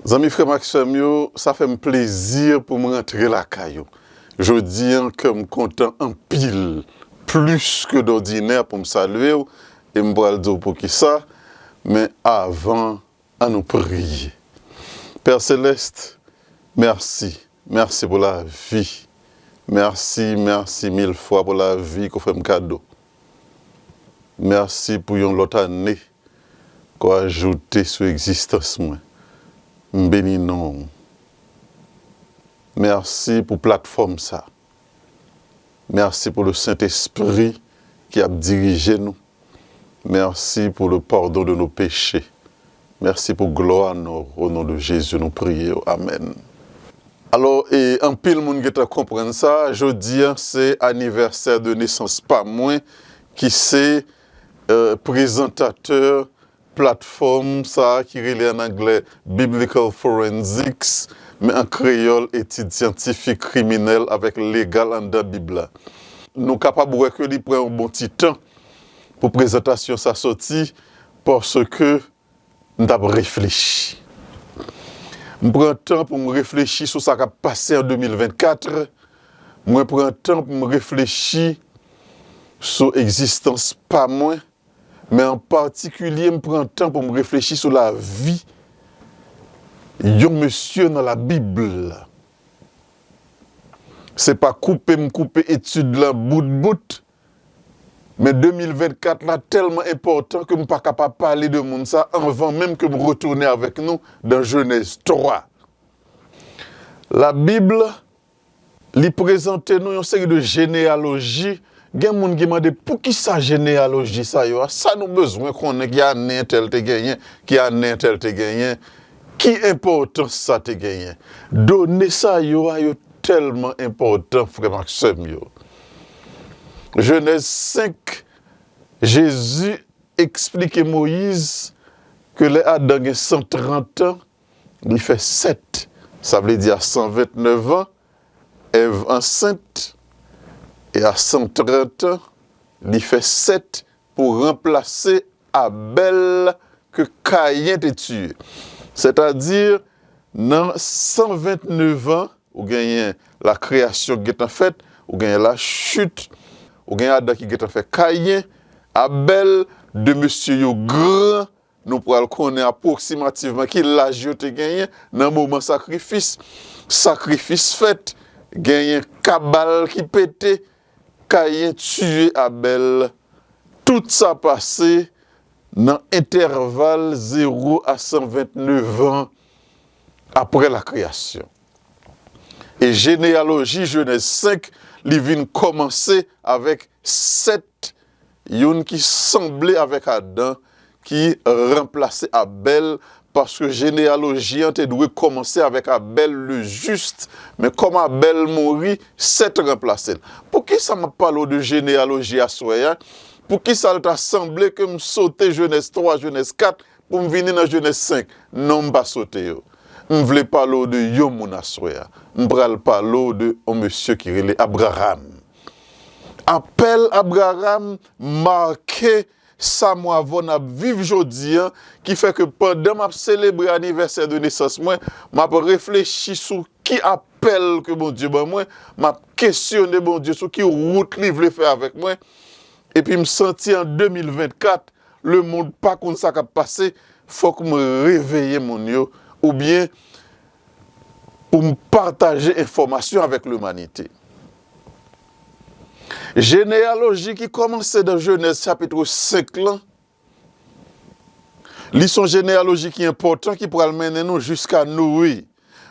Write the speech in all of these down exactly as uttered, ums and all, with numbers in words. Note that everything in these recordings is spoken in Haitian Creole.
Zanmi, frè m ak sè m yo, sa fè m plezi pou m rantre lakay ou. Jodi a, kè m kontan anpil, plis ke dòdinè, pou m salye w, e m pral di w poukisa, men avan, ann nou priye. Pè Selès, mèsi. Mèsi pou lavi. Mèsi, mèsi mil fwa pou lavi ke w fè m kado. Mèsi pou yon lòt ane ke w ajoute sou egzistans mwen. M beni non w. Mèsi pou platfòm sa. Mèsi pou le Sentespri ki ap dirije nou. Mèsi pou le pardon de nos péchés. Mèsi pou glwa nou. O non de Jezi, nou priye w. Amèn. Alò, e, anpil moun gentan konprann sa. Jodi a, se anivèsè de nesans pa mwen, ki se, e, prezantatè platfòm sa a ki rele an anglè Biblical Forensics, men an kreyòl, etid syantifik kriminèl avèk legal anndan Bib la. Nou kapab wè ke li pran yon bon ti tan pou prezantasyon sa soti, paske m t ap reflechi. M pran tan pou m reflechi sou sa k ap pase an de mil vennkat. Mwen pran tan pou m reflechi sou egzistans pa mwen, men an patikilye, m pran tan pou m reflechi sou lavi yon mesye nan Labib la. Se pa koupe m koupe etid la bout bout, men de mil vennkat la tèlman enpòtan ke m pa kapab pale de moun sa anvan menm ke m retounen avèk nou dan Jenèz twa. Labib, li prezante nou yon seri de jeneyaloji. Gen moun ki mande, "Poukisa jeneyaloji sa yo a? Sa nou bezwen konnen ki ane entèl te genyen, ki ane entèl te genyen? Ki enpòtans sa te genyen?" Done sa yo a, yo tèlman enpòtan, frè m ak sè m yo. Jenèz senk, Jezi eksplike Moyiz ke lè Adan gen san trant an, li fè sèt. Sa vle di a san vennèf an, Èv ansent, e a san trant an, li fè sèt pou ranplase Abèl ke Kayen te tiye. Sètadi, nan san vennèf an, ou genyen la kreyasyon ki gentan fèt, ou genyen la chit, ou genyen Adan ki gentan fè Kayen, Abèl, de mesye yo gran, nou pral konnen apwoksimativman ki laj yo te genyen nan moman sakrifis. Sakrifis fèt, genyen kabal ki pete, Kayen tiye Abèl. Tout sa pase nan entèval zewo a san vennèf an apre la kreyasyon. E jeneyaloji Jenèz senk, li vin kòmanse avèk sèt, youn ki sanble avèk Adan, ki ranplase Abèl, paske jeneyaloji an te dwe kòmanse avèk Abèl le jis, men kòm Abèl mouri, sèt ranplase l. Poukisa m ap pale w de jeneyaloji aswè a? Poukisa l ta sanble ke m sote Jenèz twa, Jenèz kat, pou m vini nan Jenèz senk? Non, m pa sote yo. M vle pale w de yon moun aswè a. M pral pale w de yon mesye ki rele Abraram. Apèl Abraram make sa mwen avè w n ap viv jodi a, ki fè ke pandan m ap selebre anivèsè de nesans mwen, m ap reflechi sou ki apèl ke Bondye ban mwen, m ap kesyone Bondye sou ki wout li vle fè avèk mwen, epi m santi an de mil vennkat, lemonn pa konn sa k ap pase, fòk m reveye moun yo, oubyen pou m pataje enfòmasyon avèk limanite. Jeneyaloji ki kòmanse nan Jenèz chapit senk lan, li se yon jeneyaloji ki enpòtan ki pral mennen nou jiska Noe.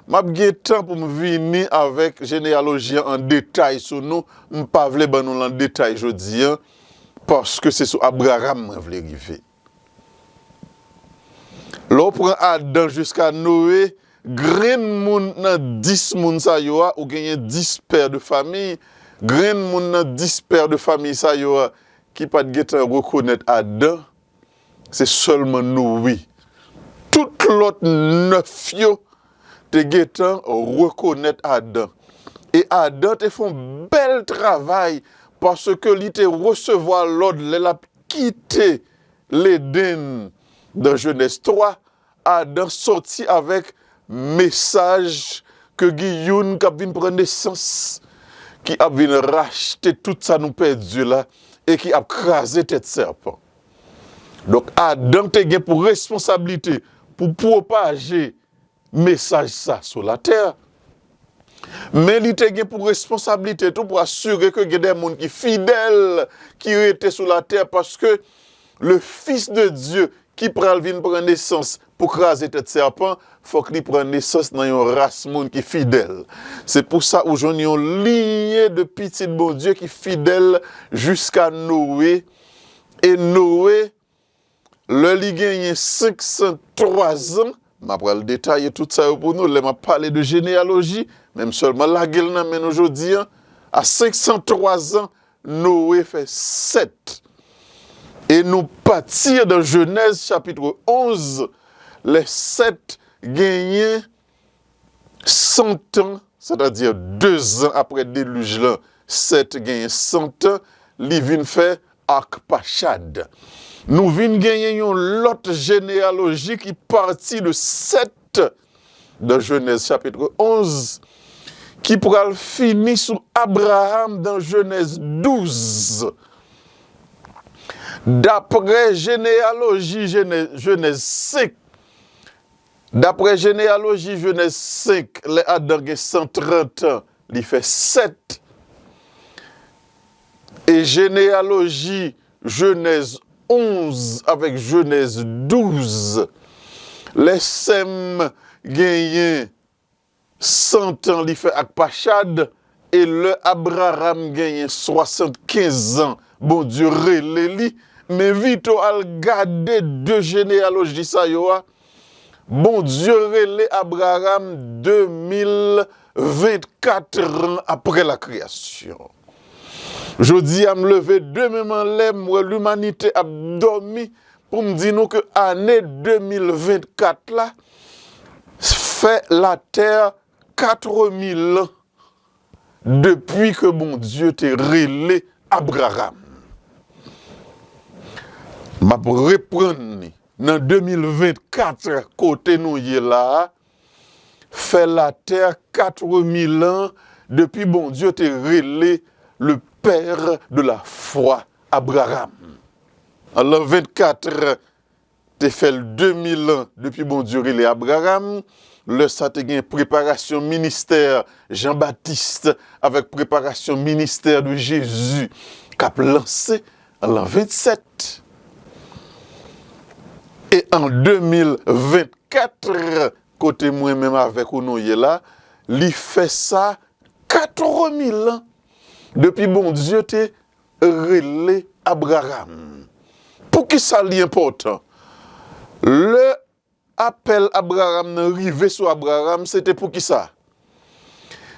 M ap gen tan pou m vini avèk jeneyaloji an an detay sou nou. M pa vle ban nou l an detay jodi a, paske se sou Abraram mwen vle rive. Lè w pran Adan jiska Noe, grenn moun nan dis moun sa yo a, ou genyen dis pè de fami, grenn moun nan dis pè de fami sa yo a ki pa t gentan rekonèt Adan, se sèlman Noe. Tout lòt nèf yo te gentan rekonèt Adan. E Adan te fè yon bèl travay paske li te resevwa lòd lè l ap kite Ledenn dan Jenèz twa, Adan sòti avèk mesaj ke gen youn k ap vin pran nesans, ki ap vin rachte tout sa nou pèdi la, e ki ap kraze tèt sèpan. Donk, Adan te gen pou responsablite pou pwopaje mesaj sa sou latè. Men li te gen pou responsablite tou pou asire ke gen de moun ki fidèl, ki rete sou latè, paske le Fils de Dieu ki pral vin pran nesans pou kraze tèt sèpan, fòk li pran nesans nan yon ras moun ki fidèl. Se pou sa ou jwenn yon linye de pitit Bondye ki fidèl jiska Noe. E Noe, lè li genyen senk san twa zan, m ap pral detaye tout sa yo pou nou lè m ap pale de jeneyaloji, men m sèlman lage l nan men nou jodi a. A senk san twa zan, Noe fè Sèt. E nou pati dan Jenèz chapit onz, lè Sèt genyen san tan, sètadi de zan apre delij lan, Sèt genyen san tan, li vin fè Akpachad. Nou vin genyen yon lòt jeneyaloji ki pati de Sèt, dan Jenèz chapit onz, ki pral fini sou Abraram dan Jenèz douz. Daprè jeneyaloji Jenè-, Jenèz senk, daprè jeneyaloji Jenèz senk, lè Adan gen san trant an, li fè Sèt. E jeneyaloji Jenèz onz avèk Jenèz douz, lè Sèm genyen san tan, li fè Akpachad, e lè Abraram genyen swasannkenz an, Bondye rele li. Men Vito, al gade de jeneyaloji sa yo a. Bondye rele Abraram de mil vennkat an apre la kreyasyon. Jodi a, m leve de men m anlè, m wè limanite ap dòmi, pou m di nou ke ane de mil vennkat la fè latè kat mil an depi ke Bondye te rele Abraram. M ap reprann li. Nan de mil vennkat, kote nou ye la a, fè latè kat mil an depi Bondye te rele le père de la foi, Abraram. An lan vennkat te fè l de mil an depi Bondye rele Abraram. Lè sa te gen preparasyon ministè Jan Batis avèk preparasyon ministè de Jezi k ap lanse an lan vennsèt. E an de mil vennkat, kote mwen menm avèk ou nou ye la, li fè sa kat mil an depi Bondye te rele Abraram. Poukisa li enpòtan? Lè apèl Abraram nan rive sou Abraram, se te poukisa?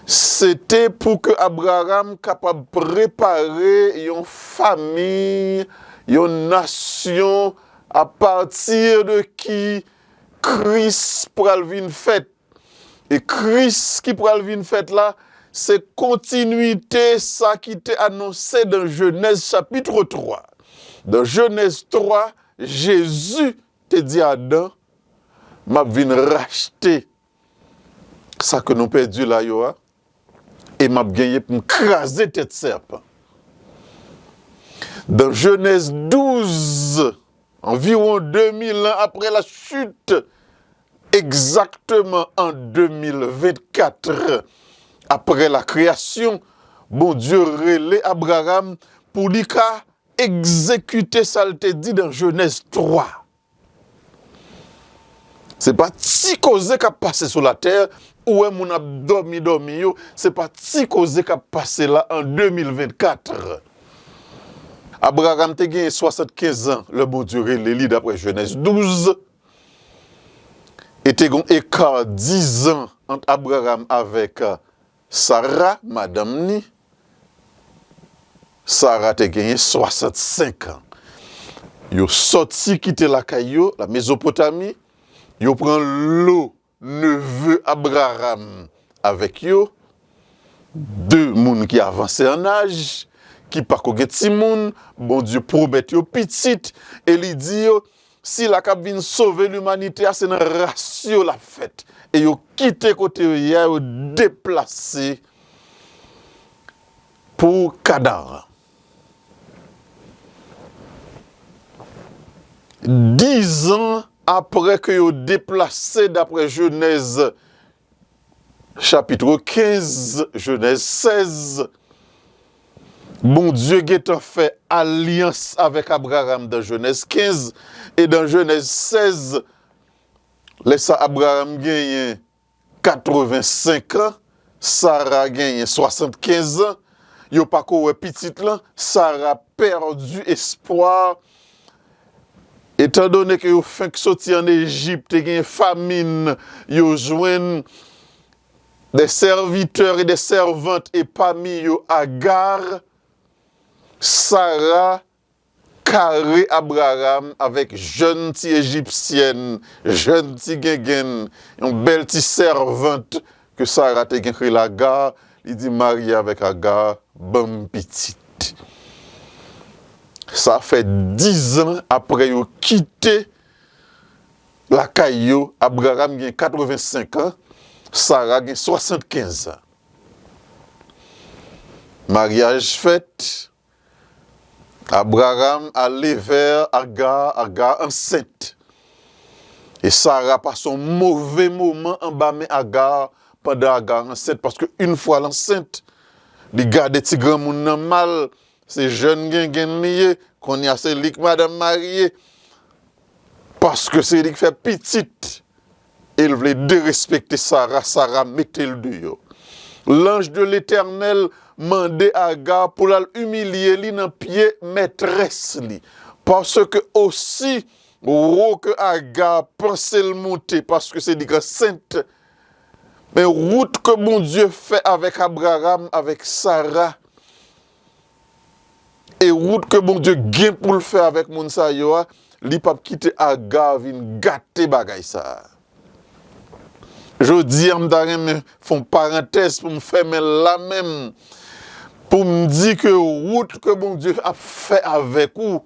Se te pou ke Abraram kapab prepare yon fanmi, yon nasyon, apati de ki Kris pral vin fèt. E Kris ki pral vin fèt la, se kontinwite sa ki te anonse dan Jenèz chapit twa. Dan Jenèz twa, Jezi te di Adan, "M ap vin rachte sa ke nou pèdi la yo a, e m ap genyen pou m kraze tèt sèpan." Dan Jenèz douz, anviwon de mil an apre la chit, egzakteman an de mil vennkat, apre la kreyasyon, Bondye rele Abraram pou li ka egzekite sa l te di dan Jenèz twa. Se pa ti koze k ap pase sou latè, ou wè moun ap dòmi, dòmi yo, se pa ti koze k ap pase la an de mil vennkat. Abraram te genyen swasannkenz an lè Bondye rele li, daprè Jenèz douz. E te gen yon eka diz an ant Abraram avèk Sara, madanm ni. Sara te genyen swasannsenk an. Yo sòti kite lakay yo, la Mezopotami. Yo pran lo neve Abraram avèk yo. De moun ki avanse an aj, ki pako gen timoun, Bondye pwomèt yo pitit, e li di yo, sila k ap vin sove limanite a, se nan ras yo l ap fèt. e yo kite kote yo ye a, yo deplase pou Kanan. Dizan apre ke yo deplase, daprè Jenèz chapit kenz, Jenèz sèz, Bondye gentan fè alyans avèk Abraram dan Jenèz kenz, e dan Jenèz sèz, lè sa Abraram genyen katrevensenk an, Sara genyen swasannkenz an, yo pako wè pitit lan, Sara pèdi espwa, etandone ke yo fenk soti ann Ejip, te gen famin, yo jwenn des serviteurs et des servantes, e pami yo Agar, Sara kare Abraram avèk jèn ti ejipsyèn, jèn ti gengenn, yon bèl ti sèvant ke Sara te gen k rele Agar, li di, "Marye avèk Agar, ban m pitit." Sa fè dizan apre yo kite lakay yo, Abraram gen katrevensenk an, Sara gen swasannkenz an. Maryaj fèt, Abraram ale vè Agar, Agar ansent. E Sara pase yon move moman anba men Agar pandan Agar ansent, paske yon fwa l ansent, li gade ti granmoun nan mal, se jèn gengenn li ye, kounye a se li k madanm marye, paske se li k fè pitit, e l vle derespekte Sara, Sara mete l deyò. Lanj de Letènèl mande Agar pou l al imilye li nan pye mètrès li, paske osi wo ke Agar panse l monte, paske se li k ansent, men wout ke Bondye fè avèk Abraram, avèk Sara, e wout ke Bondye gen pou l fè avèk moun sa yo a, li p ap kite Agar vin gate bagay sa a. Jodi a, m ta renmen fè yon parantèz pou m fèmen l la menm, pou m di ke wout ke Bondye ap fè avèk ou,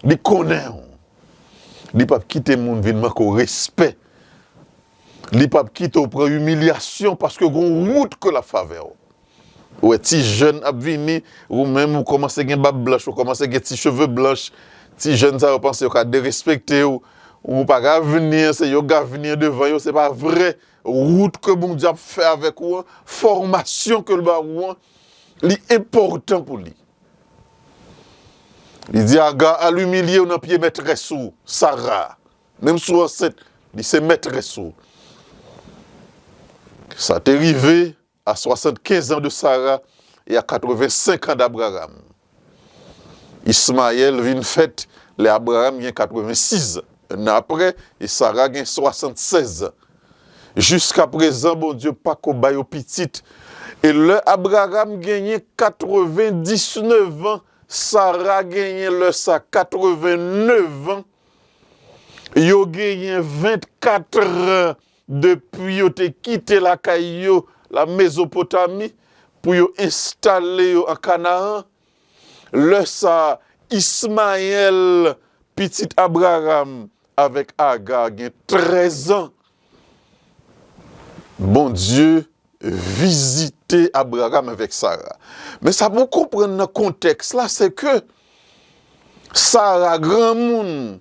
li konnen w. Li p ap kite moun vin manke w respè. Li p ap kite w pran imilyasyon paske gon wout ke l ap fè avè w. Ou wè ti jèn ap vini, ou menm ou kòmanse gen bab blanch, ou kòmanse gen ti cheve blanch, ti jèn sa yo panse yo ka derespekte w, ou pa ka vini, se yo k ka vini devan yo, se pa vre. Wout ke Bondye ap fè avèk ou an, fòmasyon ke l ba ou an, li enpòtan pou li. Li di Aga, al imilye w nan pye mètrès ou, Sara. Menm si w ansent, li se mètrès ou. Sa te rive a swasannkenz an de Sara e a katrevensenk an d'Abraram. Ismayèl vin fèt lè Abraram gen katrevensis an. Yon an apre, e Sara gen swasannsèz an. Jiskaprezan, Bondye pako ba yo pitit. E lè Abraram genyen katrevendiznèf an, Sara genyen lè sa katrevennev an. Yo genyen vennkat an depi yo te kite lakay yo, la Mezopotami, pou yo enstale yo an Kanaan. Lè sa, Ismayèl, pitit Abraram, avèk Aga gen trèz an. Bondye vizite Abraram avèk Sara. Men sa pou w konprann nan kontèks la, se ke Sara granmoun,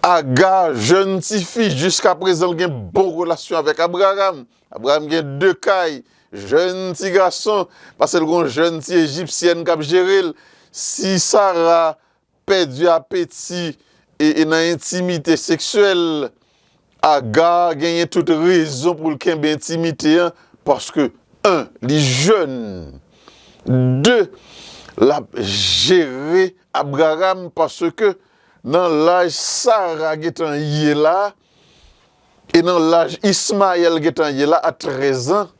Aga, jèn tifi, jiskaprezan l gen bon relasyon avèk Abraram. Abraram gen de kay, jèn ti gason, paske l gon jèn ti ejipsyèn k ap jere l. Si Sara pèdi apeti e, e nan entimite seksyèl, Aga genyen tout rezon pou l kenbe entimite an, paske, en, li jèn, de, l ap jere Abraram, paske nan laj Sara gentan ye la, e nan laj Ismayèl gentan ye la a trèz an,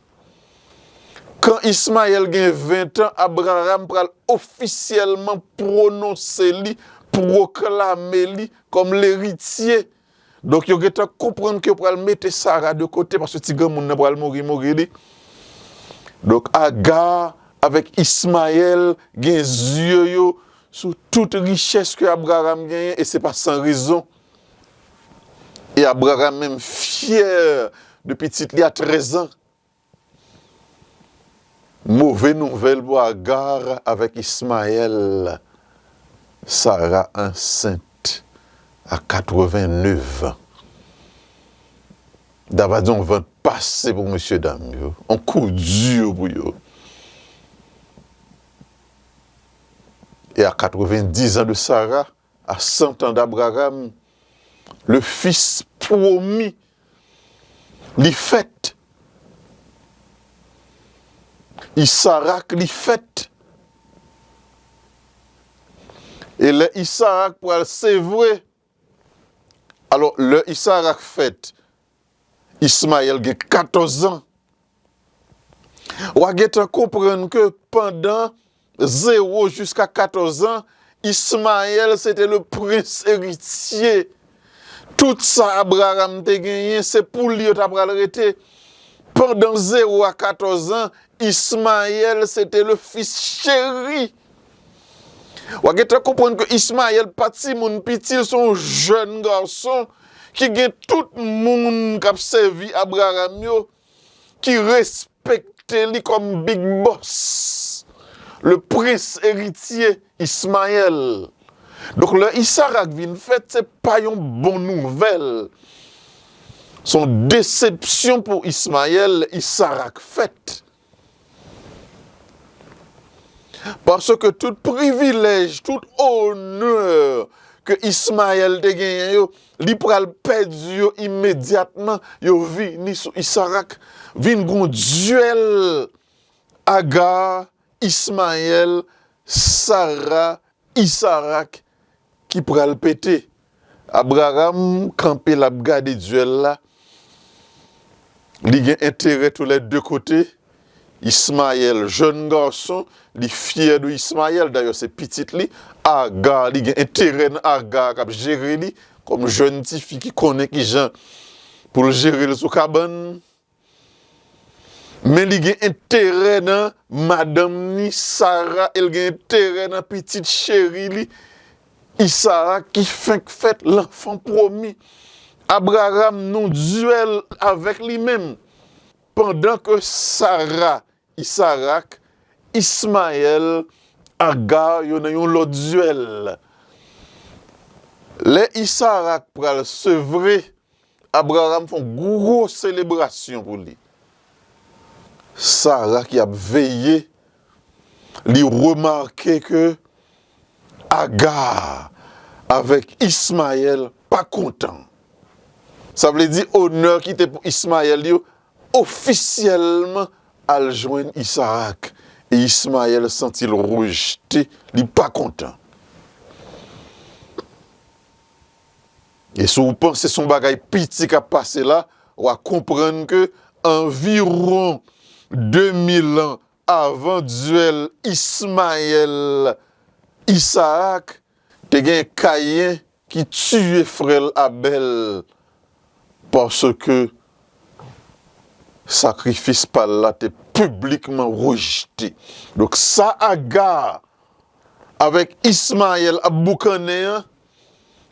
kan Ismayèl gen ven an, Abraram pral ofisyèlman pwononse li, pwoklame li kòm leritye. Donk, yo gentan konprann ke yo pral mete Sara de kote, paske ti granmoun nan pral mouri, mouri li. Donk, Aga avèk Ismayèl gen zye yo sou tout richès ke Abraram genyen, e se pa san rezon. E Abraram menm fyè de pitit li a trèz an. Move nouvèl pou Agar avèk Ismayèl. Sara ansent a katrevenneuf an. Daba di yon vant pase pou mesye dam yo, yon kou di pou yo. E a katrevendiz an de Sara, à cent ans d'Abraham, le fils promis li fèt. Isarak li fèt. E lè Isarak pral sevre, alò, lè Isarak fèt, Ismayèl gen katòz an. W a gentan konprann ke pandan zewo jiska katòz an, Ismayèl se te le prince héritier. Tout sa Abraram te genyen, se pou li yo ta pral rete. Pandan zewo a katòz an, Ismayèl se te le fils chéri. W a gentan konprann ke Ismayèl pa timoun piti, l se yon jèn gason ki gen tout moun k ap sèvi Abraram yo, ki respekte li kòm big boss, le prince héritier Ismayèl. Donk, lè Isarak vin fèt, se pa yon bon nouvèl. Se yon desepsyon pou Ismayèl, lè Isarak fèt. Paske tout privilèj, tout onè ke Ismayèl te genyen yo, li pral pèdi yo imedyatman yo vini sou Isarak. Vin gon dyèl Aga, Ismayèl, Sara, Isarak ki pral pete. Abraram kanpe, l ap gade dyèl la. Li gen enterè tou lè de kote. Ismayèl, jèn gason, li fyè de Ismayèl. Dayè, se pitit li. Aga, li gen enterè nan Aga k ap jere li kòm jèn tifi ki konnen kijan pou l jere l sou kabann. Men li gen enterè nan madanm ni Sara, e l gen enterè nan pitit cheri li, Isarak, ki fenk fèt, lanfan pwomi. Abraram nan dyèl avèk li menm. Pandan ke Sara, Isarak, Ismayèl, Aga, yo nan yon lòt dyèl. Lè Isarak pral sevre, Abraram fè yon gwo selebrasyon pou li. Sara ki ap veye, li remake ke Aga avèk Ismayèl pa kontan. Sa vle di onè ki te pou Ismayèl yo ofisyèlman al jwenn Isarak. E Ismayèl santi l rejte, li pa kontan. E si w panse se yon bagay piti k ap pase la, w a konprann ke anviwon de mil an avan dyèl Ismayèl Isarak, te gen Kayen ki tiye frè l Abèl paske sakrifis pa l la te piblikman rejte. Donk, sa Aga avèk Ismayèl ap boukannen an,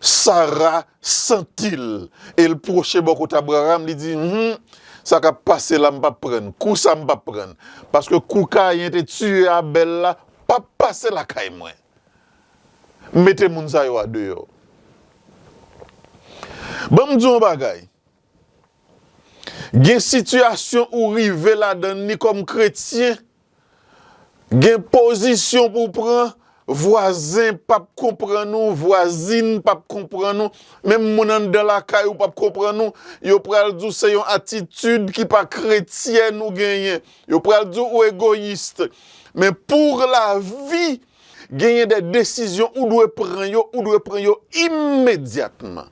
Sara santi l, e l pwoche bò kote Abraram, li di, "Hm, sa k ap pase la, m p ap prann. Kou sa, m p ap prann. Paske kou Kayen te tiye Abèl la, p ap pase lakay mwen. Mete moun sa yo a deyò." Ban m di w yon bagay. Gen sitiyasyon ou rive ladan li kòm kretyen, gen pozisyon pou w pran, vwazen p ap konprann ou, vwazin p ap konprann ou, menm moun anndan lakay ou p ap konprann ou, yo pral di w se yon atitid ki pa kretyèn ou genyen, yo pral di w ou egoyis. Men pou lavi, genyen de desizyon ou dwe pran yo, ou dwe pran yo imedyatman.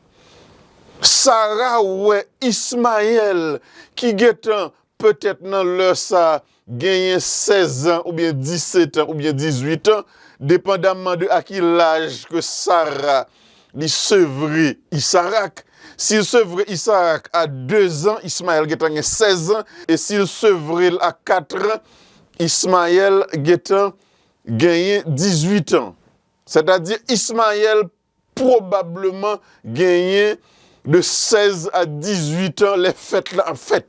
Sara wè Ismayèl ki gentan, petèt nan lè sa, genyen sèz an oubyen disèt an oubyen dizuit an, depandamman de a ki laj ke Sara li sevre Isarak. Si l sevre Isarak a dezan, Ismayèl gentan gen sèz an, e si l sevre l a katran, Ismayèl gentan genyen dizuit an. Sètadi, Ismayèl pwobableman genyen de sèz a dizuit an, lè fèt la ap fèt.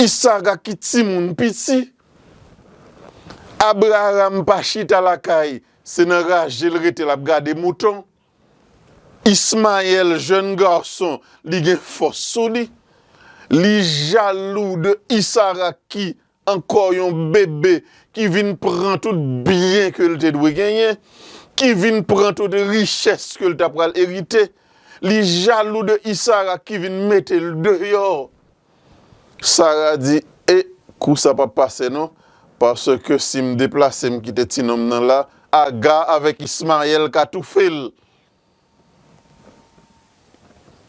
Isarak ki timoun piti, Abraram pa chita lakay, se nan raje l rete, l ap gade mouton. Ismayèl, jèn gason, li gen fòs sou li. Li jalou de Isarak ki ankò yon bebe, ki vin pran tout byen ke l te dwe genyen, ki vin pran tout richès ke l ta pral erite. Li jalou de Isarak ki vin mete l deyò. Sara di, e, kou sa p ap pase non, paske si m deplase m kite ti nonm nan la, Aga avèk Ismayèl ka toufe l.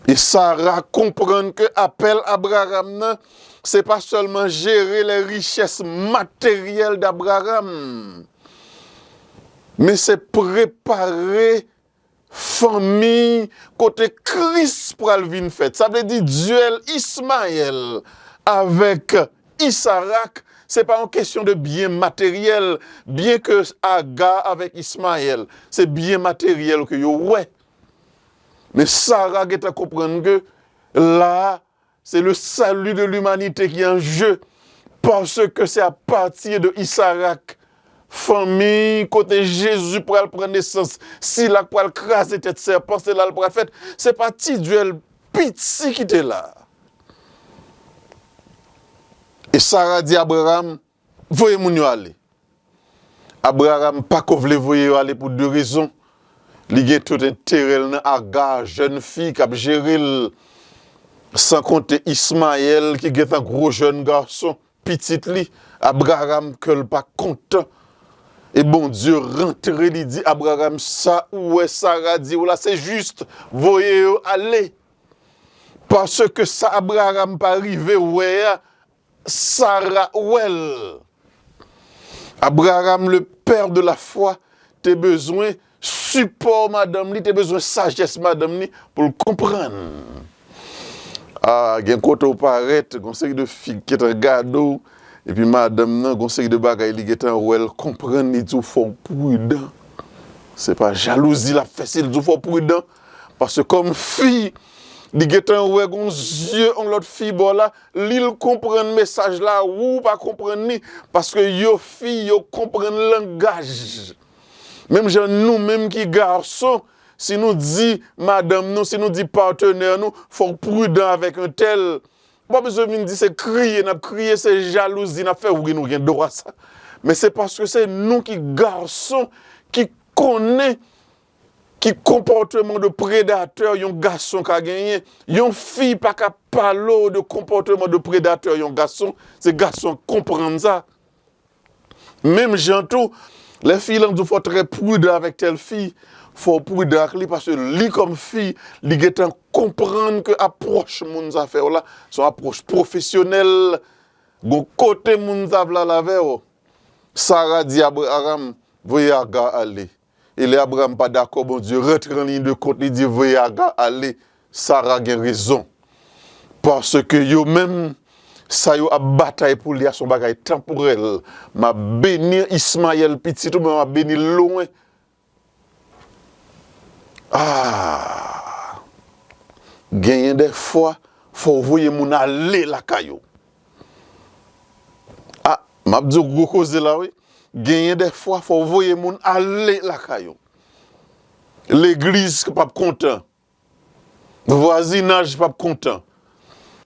E Sara konprann ke apèl Abraram nan, se pa sèlman jere les richesses matérielles d'Abraham, men se prepare fanmi kote Kris pral vin fèt. Sa vle di dyèl Ismayèl avèk Isarak, se pa yon kesyon de byen materyèl, byen ke Aga avèk Ismayèl, se byen materyèl ke yo wè. Men Sara gentan konprann ke la, c'est le salut de l'humanité qui est en jeu. Paske se apati de Isarak, fanmi kote Jezi pral pran nesans, sila k pral kraze tèt sèpan, se la l pral fèt. Se pa ti dyèl piti ki te la. E Sara di Abraram, voye moun yo ale. Abraram pa ko vle voye yo ale pou de rezon. Li gen tout enterè l nan Aga, jèn fi k ap jere l, san konte Ismayèl ki gentan gwo jèn gason, pitit li. Abraram kè l pa kontan. E Bondye rantre, li di Abraram, sa ou wè Sara di w la, se jis, voye yo ale. Paske sa Abraram pa rive wè a, Sara wè l. Abraram, le père de la foi, te bezwen sipò madanm li, te bezwen sajès madanm li pou l konprann. A, gen kote w parèt, gon seri de fi ki te gade w, epi madanm nan, gon seri de bagay li gentan wè l, konprann, li di w fò w pridan. Se pa jalouzi l ap fè si l di w fò w pridan. Paske kòm fi, li gentan wè gon zye yon lòt fi bò la, li l konprann mesaj la, ou pa konprann li, paske yo fi, yo konprann langaj. Menm jan nou menm ki gason, si nou di madanm nou, si nou di patnè nou, fò w pridan avèk entèl, ou pa bezwen vin di se kriye n ap kriye, se jalouzi n ap fè, wi, nou gen dwa sa. Men se paske se nou ki gason ki konnen ki konpòteman de predatè yon gason ka genyen. Yon fi pa ka pale w de konpòteman de predatè yon gason, se gason k konprann sa. Menm jan tou, lè fi lan di w fò w trè pridan avèk tèl fi, fò w pridan ak li, paske li kòm fi, li gentan konprann ke apwòch moun sa fè w la, se yon apwòch pwofesyonèl, gon kote moun sa vle al avè w. Sara di Abraram, voye Aga ale. E lè Abraram pa dakò, Bondye rantre an liy de kont, li di, voye Aga ale, Sara gen rezon. Paske yo menm, sa yo ap batay pou li a, se yon bagay tanporèl. M ap beni Ismayèl, pitit ou, men m ap beni l lwen. Ah! Genyen de fwa, fò w voye moun ale lakay ou. Ah, m ap di w gwo koze la, wi. Genyen de fwa, fò w voye moun ale lakay ou. Legliz p ap kontan. Vwazinaj p ap kontan.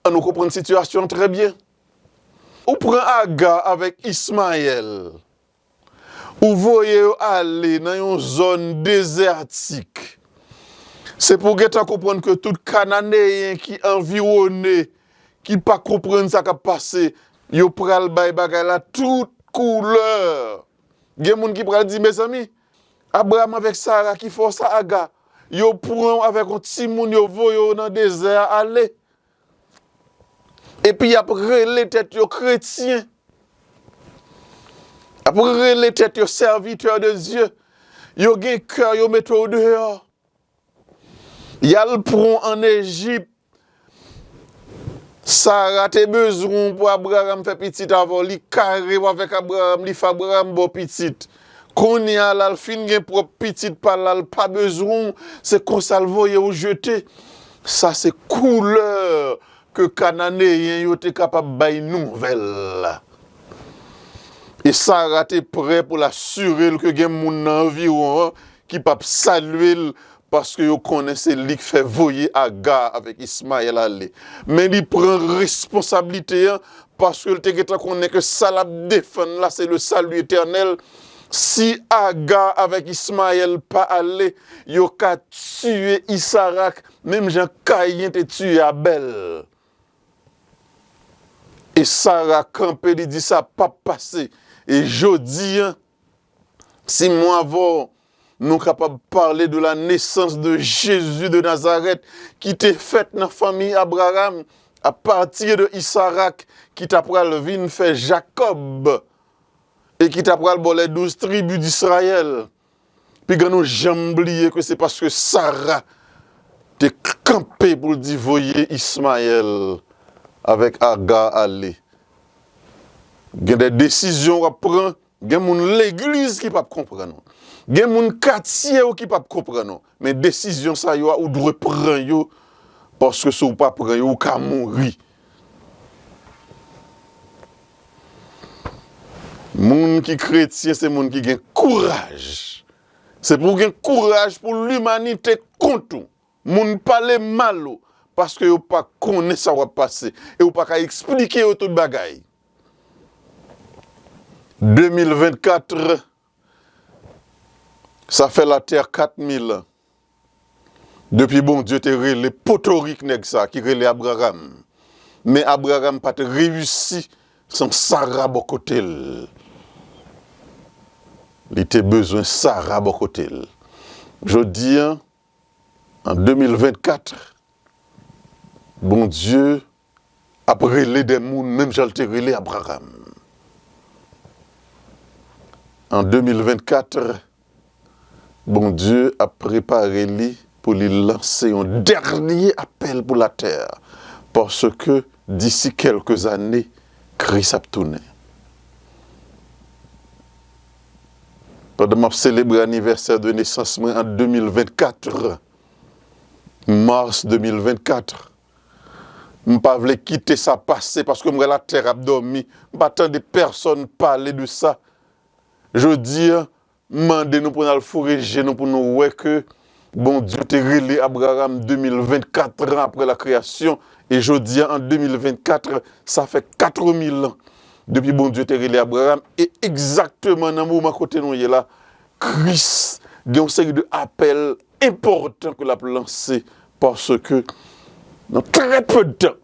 An nou konprann sitiyasyon an trè byen. Ou pran Aga avèk Ismayèl. Ou voye yo ale nan yon zòn dezètik. Se pou w gentan konprann ke tout Kananeyen ki anviwone, ki pa konprann sa k ap pase, yo pral bay bagay la tout koulè. Gen moun ki pral di, mezanmi, Abraram avèk Sara ki fè w sa, Aga, yo pran w avèk yon timoun, yo voye w nan dezè a ale. Epi y ap rele tèt yo kretyen. Y ap rele tèt yo sèvitè de Dye. Yo gen kè, yo mete w deyò. Y al pran w ann Ejip. Sara te bezwen w pou Abraram fè pitit avè w. Li kare w avèk Abraram, li fè Abraram ba w pitit. Kounye a la, l fin gen pwòp pitit pa l la, l pa bezwen w, se konsa l voye w jete. Sa se koulè ke Kananeyen yo te kapab bay nouvèl la. E Sara te prè pou l asire l ke gen moun nan anviwon an ki p ap salye l, paske yo konnen se li k fè voye Aga avèk Ismayèl ale. Men li pran responsablite an, paske l te gentan konnen ke sa l ap defann la, se le salut éternel. Si Aga avèk Ismayèl pa ale, yo ka tiye Isarak, menm jan Kayen te tiye Abèl. E Sara kanpe, li di, "Sa p ap pase." E jodi a, si mwen avè w, nou kapab pale de la naissance de Jésus de Nazareth, ki te fèt nan fanmi Abraham, a partir de Isarak, ki ta pral vin fè Jakòb, e ki ta pral ba w les douze tribus d'Israël. Piga nou janm bliye ke se paske Sara te kanpe pou l di, "Voye Ismayèl avèk Aga ale." Gen de desizyon w ap pran, gen moun legliz ki p ap konprann ou. Gen moun katye w ki p ap konprann ou. Men desizyon sa yo a, ou dwe pran yo, paske si w pa pran yo, ou ka mouri. Moun ki kretyen, se moun ki gen kouraj. Se pou w gen kouraj pou limanite kont ou. Moun pale mal ou, paske yo pa konnen sa w ap pase. E ou pa ka eksplike yo tout bagay. De mil vennkat, sa fè latè kat mil an. Depi Bondye te rele potorik nèg sa ki rele Abraram. Men Abraram pa t reyisi san Sara bò kote l. Li te bezwen Sara bò kote l. Jodi a, an de mil vennkat, Bondye ap rele de moun menm jan l te rele Abraram. An de mil vennkat, Bondye ap prepare li pou li lanse yon dènye apèl pou latè a, paske disi kèlke zane, Kris ap tounen. Pandan m ap selebre anivèsè de nesans mwen an de mil vennkat, mas de mil vennkat, m pa vle kite sa pase paske m wè latè ap dòmi. M pa tande pèsonn pale de sa. Jodi a, m mande nou pou n al foure je nou pou nou wè ke Bondye te rele Abraram de mil vennkat an apre la kreyasyon, e jodi a, an de mil vennkat, sa fè kat mil an depi Bondye te rele Abraram, e egzakteman nan moman kote nou ye la, Kris gen yon seri de apèl enpòtan ke l ap lanse, paske nan trè pe de tan,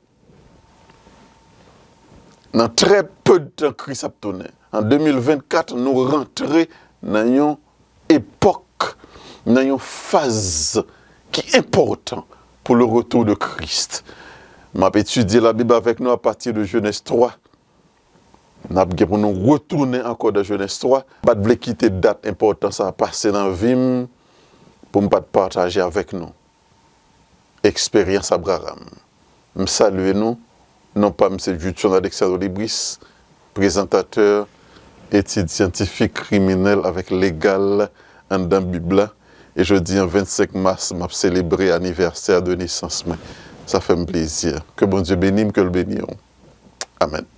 nan trè pe de tan, Kris ap tounen. An de mil vennkat, nou rantre nan yon epòk, nan yon faz ki enpòtan pou le retour de Christ. M ap etidye Labib avèk nou apati de Jenèz twa. N ap gen pou nou retounen ankò nan Jenèz twa. M pa t vle kite dat enpòtan sa a pase nan vi m pou m pa t pataje avèk nou eksperyans Abraram. M salye nou. Non pa m se Judson Alexandre Libris, prezantatè, etid syantifik, kriminèl avèk legal anndan Bib la. E jodi an vennsenk mas, m ap selebre anivèsè de nesans mwen. Sa fè m plezi. Ke Bondye beni m, ke l beni w. Amèn.